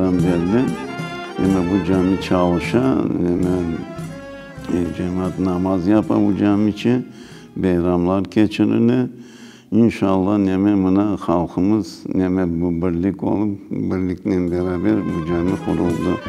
yıldan berli neme bu cami çalışa, neme cemaat namaz yapa bu camiçe, beyramlar keçirile. İnşallah, neme mına halqımız neme bu birlik olıp, birliknen beraber bu cami quruldı.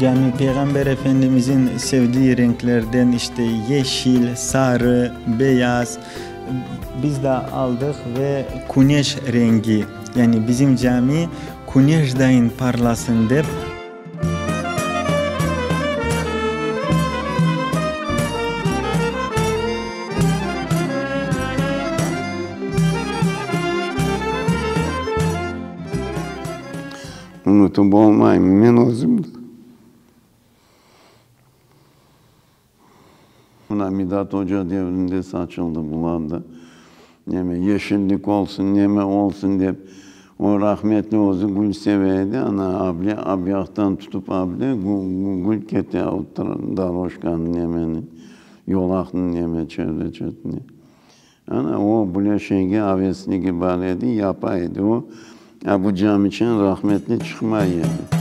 Cami Peyğamber Efendimizin sevdiği renklerden işte yeşil, sarı, beyaz biz de aldıq ve küneş rengi, yani bizim cami küneşdayın parlasın dep. Unutıp olmayım men özüm de. Mına Midat oca devrinde saçıldı bular da. Neme yeşillik olsun, neme olsun dep. O rahmetli özü gül seve edi, ana able abyaqtan tutıp able gül kete o doroşkanı nemeni, yolaqnı neme çevre çetine. Ana o bile şeyge avesligi bar edi, yapa edi o. A bu camiçen rahmetli çıqmay edi.